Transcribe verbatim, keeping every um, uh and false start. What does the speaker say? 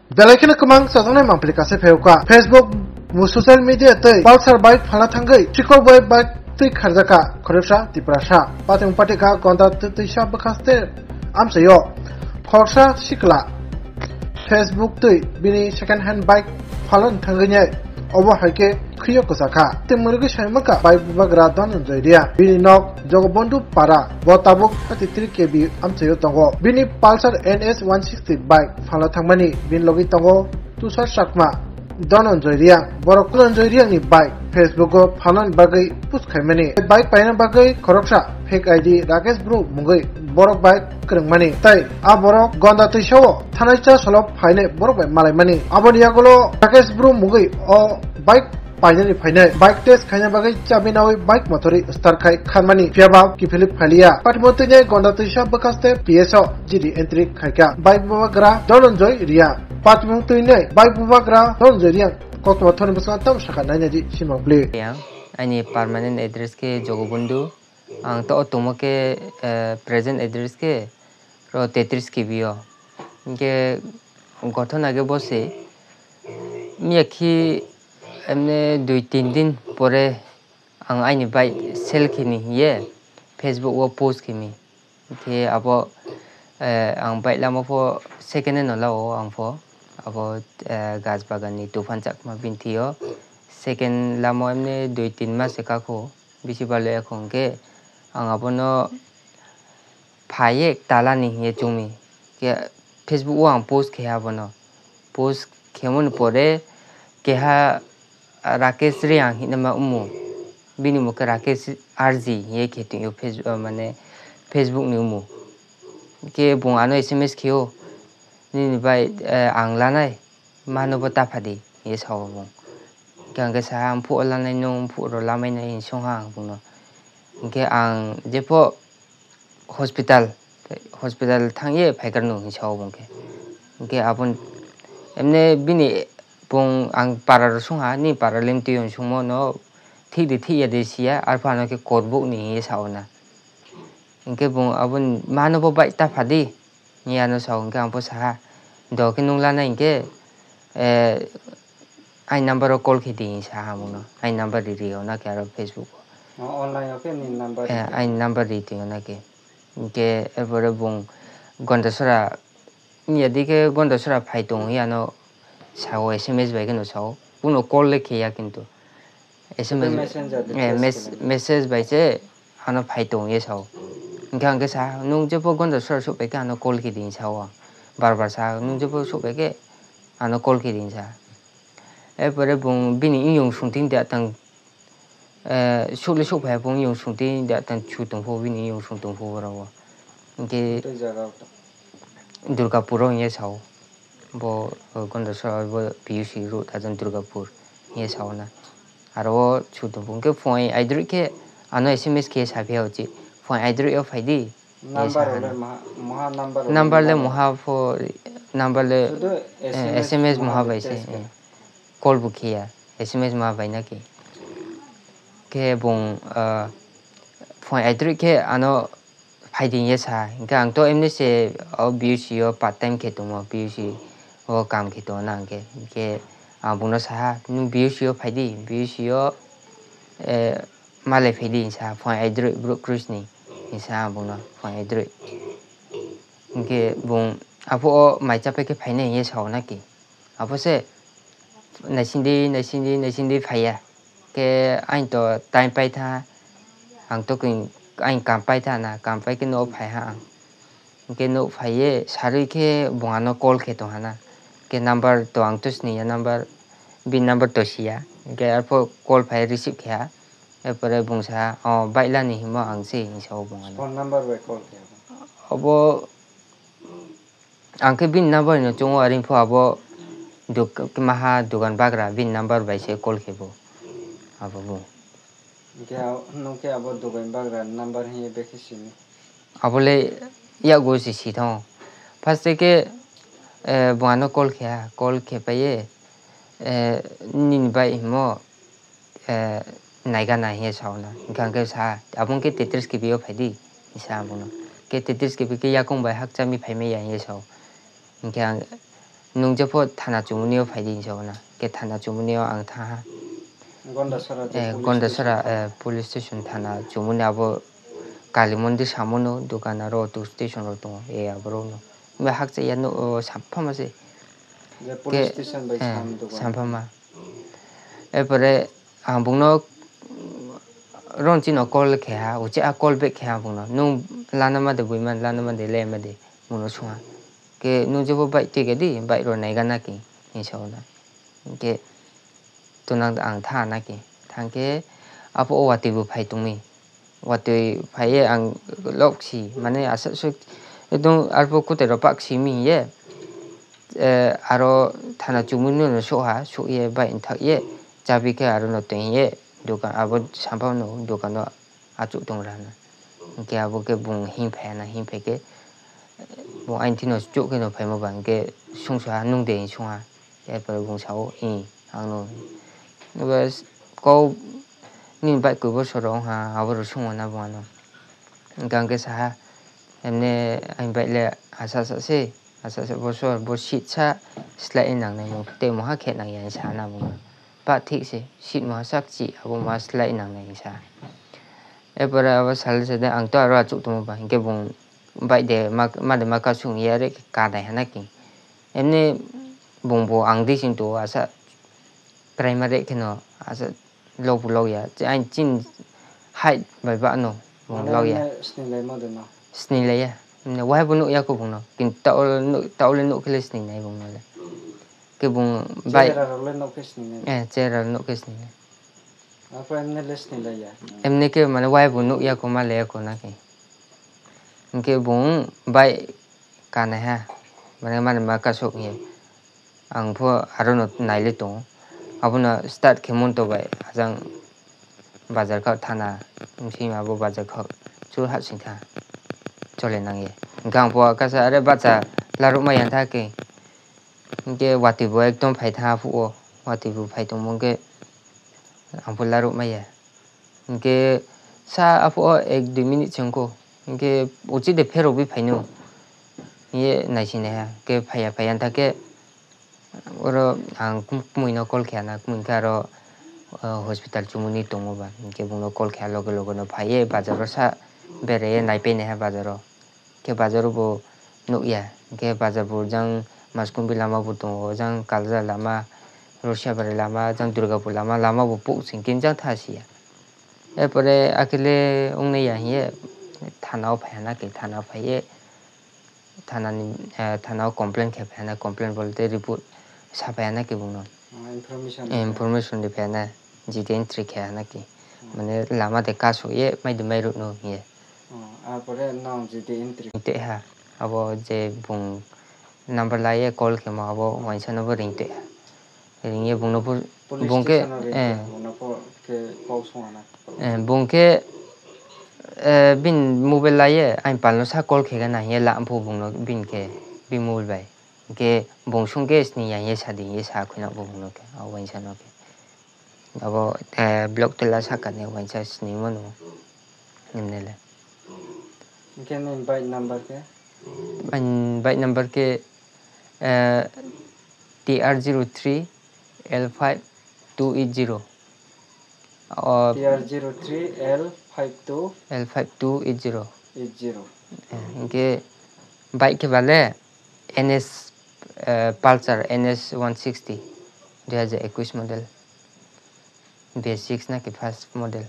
Belai kheno kwmang chajaknai mangpili kase phaiwkha. Facebook bo social media tei Pulsar bike phalna thangwi chikok bai bike twi kharjakha khoroksa Tiprasa. Patimung patikha gonda twi twisa bwkhaste amchaio. Khoroksa sikla Facebook twi bini second hand bike phalna thangwi nai obo hai khe khwiyo kwchakha. Tei mwrwgwi saimankha bike bubagra Dhananjay Reang. Bini nok Jogobondhu Para, bo tabuk thirty-three K B amchaio tongo. Bini Pulsar N S one sixty bike phalna thangmani bini logi tongo Tushar Chakma, Dhananjay Reang. Borok Dhananjay Reangni bike Facebook-o phalnani bagwi post khaimani. Bike paina bagwi khoroksa fake I D Rakesh Bru mungwi borok bike kwrwngmani. Tai a borok gonda twisao thanai cha salo phainai borok bai malaimani. Aboni yagulo Rakesh Bru mungwi o bike painani phainai. Bike test khaina bagwi chabi nawi bike mothori start khai kharmani, phiyaba kiphilwi phailiya. Patimo tini gonda twisa bwkhaste P S o G D entry khaikha. Bike bubagra Dhananjay Reang. Patimung tini bike bubagra Dhananjay Reang koktwma thani bwskango tamo sakha nainadi simang bli. Yang, ani permanent address khe Jogobondhu. Ang to o tongmo khe, eh, present address khe ro tetris K B o. Hinkhe gothona khe bo se. Miya khi emne dui tin din pore ang aini bike sell khini hiye Facebook o post khimi. Hinkhe abo, eh, ang bike lama pho second hand no lao ang pho. Abo, eh, Gaj Bagan ni Tufan Chakma bini thwi o. Second lama emne dui tin mas se kakho. Bisi balo ekhon khe ang abono phaiye talani hiye chumi. Khe Facebook o ang post khe abono. Post khemoni pore keha Rakesh Reang hinama umu. Bini mukhe Rakesh R G hiye khe tongyo Face-, ah, mane Facebook ni umu. Khe bung ano S M S kheo. Nini bai, eh, ang lanai. Mano bo ta phadi, hinwi sao bung. Hingke ang khe sa ha, "Ang phuh o lanai nung, phuh ro lamai nai," hinwi song ha ang bung no. Hingke ang jepho hospital, hospital thang ye phaikar nung hinwi sao bung khe. Hingke aboni, emne bini bung ang para ro song ha, "Ni para lim twi," hinwi songmo no, "Thik di, thik ya de siya, arpha ano khe korbuk ni," hinwi sao na. Hingke bung aboni, "Mano bo bai ta phadi." Hingke ano sao, hingke ang pho saha, "Do khe nung lanai hingke, eh, aini number o call khe di," hinwi saha ang bung no. Aini number ri ri o na khe aro Facebook o. O, online o khe ni number ri tong. Eh, aini number ri tong o na khe. Hingke er pore bung Gondasora, ya di khe Gondasora phai tong, ya no sao, S M S bai khe no sao. Kuno call le khe ya kintu. S M S, Messenger, eh, text mes-, khe. Message bai se ano phai tong ye sao. Hingke ang khe sa, "Nung jepho Gondasora sok bai khe ano call khe di," hinwi sao ang. Bar bar sa, "Nung jepho sok bai khe ano call khe di," hinwi sa. Er pore bung bini eyong sungting da tang, eh, sok le sok phai bung eyong sungting da tang chu tong pho, bini eyong sung tong pho borok o. Hingke tei jaga o to. Durgapur o hingye sao. Bo, o, Gondasora bo P U C road ajang Durgapur hingye sao na. Aro o chutung bung khe phone aidroi khe ano S M S khe saphi ya uchi. "Phone aidroi o phai di." Hingye number sa le hana. Maha, maha number le number le maha pho, number le, sudu eh, S M S S M S maha maha bai se, text khe. Eh. Call bo khe ya. S M S maha bai na khe. Khe bung, ah, phone aidroi khe ano phai di hingye sa, hingke ang to emni se o B U C o part time khe tongo, B U C o kam khe tongo na hingke, hingke ang bungno saha, "Nung B U C o phai di, B U C o, eh, malai phai di," hinsa phone aidroi bro Chris ni, hinsa ang bungno phone aidroi. Hingke bung apho o mai chapai khe phainai hingye sao na ki. Apho se naisingdi, naisingdi, naisingdi phaiya. Khe aing to time paitha, ang to kung, aing kam paitha na, kam pai khe no phaiha ang. Hingke no phaiye sarui khe bung ano call khe tongha na. Khe number to ang to siniya number, bini number to siya. Hingke arpho call phai receive khe ha. Erpore bung sa, "O, bailani himo ang se," hinsa o bung ano. Phone number bai call khe ha. Obo Ang khe bini number no chungo, aring pho abo duk-, maha dugan bagra bini number bai se call khe bo. Abo bo. Hingke a-, nung khe abo dugan bagra number hiye bekhe simi? Abo le yago se si thango. First khe, eh, bo ano call khe ha, call khe pai ye, eh, nini bai himo, eh, naiga nai hinye sao na. Hingke ang khe sa, "Abo hingke tetris kibi o phai di," hinsa ang bono. Khe tetris kibi khe yakung bai hakcha mi phai maya hinye sao. Hingke ang, Nung jepho thana chumuni o phai di hinwi sa o na. Ke thana chumuni o ang tha ha. Gondasara je Eh, police Gondasara, station. Eh, police station thana chumuni abo Kali Mondir samono dukan aro auto station ro tongo. Eh, aboro no. Ba hakcha ya no, o, sampha ma se. Je Ke, police station bai eh, sam dukan. Sampha ma. Erpore ang bungno ron chino call khe ha, uchi a call back khe ha bungno. Nung lana ma de buiman, lana ma de le ma de, bungno sung ha. Ke nung jebo bike twi gadi, bike ro nai gana ki, hinwi sa o na. Ke tunang ang tha na ki. Thang ke apo o watwi bo phai tongmi. Watwi phaiye ang lok si, mane aswk swk ekdom arphuh kwtwi rok pak simi hiye, eh, aro thana chumui no sok ha, sok ye bai thak ye, chabi khe aro no twi ye, dukan abo sampha no dukan o achuk tong rana. Hwnkhe abo khe bung him phai na, him phai khe bung aini thik no chuk khe no phaima ba, hwnkhe sung sa ha, nung de hinwi sung ha. Erpore bung sa o, "Ih, ang no." Abo kok nini bike koi bosor rok wng ha, abo rok sung mano bo ano. Hwnkhe ang khe sa ha, "Emne ani bike le asa asa se, asa asa bosor, bo seat sa slide ni nang nai, mung tei mungha khe nang ya," hinwi sa na bung no. "Ba thik se, seat mungha sak chi, abo mungha slide ni nang nai," hinwi sa. Erpore abo sal se de ang to aro achuk tongma ba, hwnkhe bung bike de ma, ma de ma kasung ya re ka nai ha na ki. Emne bung bo ang di sing to asa primary kheno asa lok bo lok ya. Che aini chini height bai ba no bung Mane lok ya. Emne sini lai ma de no? Sini lai ya. Emne wahai bo nuk ya ko bung no. Kintu ta ol nuk, ta ol nuk khe le sini nai bung no le. Ke bung bai. Chera rok le nuk khe sini nai. Eh, chera rok nuk khe sini nai. Apo emne le sini lai ya. Emne ke mane wai bo nuk ya ko ma le ya ko na ke. Hwnkhe bung bai kanai ha. Mane mani ma kasuk ye. Ang pho aro no nai le tongo. Abono start khe monto bai ajang bazar kha thana. Bisi ma bo bazar kha chul ha sing kha. Chole nang ye. Hwnkhe ang pho kasa are bacha laruk ma yang tha ke. Hwnkhe watwi bo ekdom phai tha phuo. Watwi bo phai tongmo hwnkhe. Ang pho laruk maya. Hwnkhe sa aphuru ek dui minute se wngkho. Hwnkhe uchi de pherogwi phaino. Hiye naising naiha. Hwnkhe phaiya phaiya wngkha khe oro ang kumuino call khaina. Kumuino khe aro, o, hospital chumuni tongo ba. Hwnkhe bungno call kha loge loge no phaiye bazaro sa beraiye naipai naiha bazaro. Khe bazar o bo nukya, hwnkhe bazar bo jang Maskumbi lama bo tongo, jang Kalja lama, Rosiabari lama, jang Durgapur lama, lama bo puksing khe jang tha siya. Erpore akile wngnai ya hiye thana o phaiya na khe, thana o phaiye, thana ni, eh, thana o complain khe phaiya na, complain bolte report sa phaiya na khe bungno. Ah, information. Eh, information de phaiya na, jiti entry khe na khe. Hmm. Mane lama de kasu ye, mai de mai ruk no hiye. Oh, arpore nang jiti entry. Tei ha, abo je bung number laiye call khemo abo wainsa no bo ring tei ha. Ring ye bung no bo, police bung khe, station o ring eh, tei bung no call khe kok song ana. Eh, bung khe, eh, bin mobile laiye, ain pal no sa call khe gana hiye la amphu bung no bin khe, bin mobile bai. Hwnkhe bung sung khe sini ya ye sa di ye sa khwna bo bung no khe, abo wainsa no khe. Abo, eh, block tela saka ni wainsa sini mano. Nimne le. Hwnkhe nini bike number khe? Ani bike number khe, eh, T R zero three L five two eight zero. O T R zero three L five two. L five two eight zero. Eight zero. Eh, hwnkhe bike khe bale N S, eh, Pulsar N S one sixty, dui hajar ekwis model. B S six na ki first model.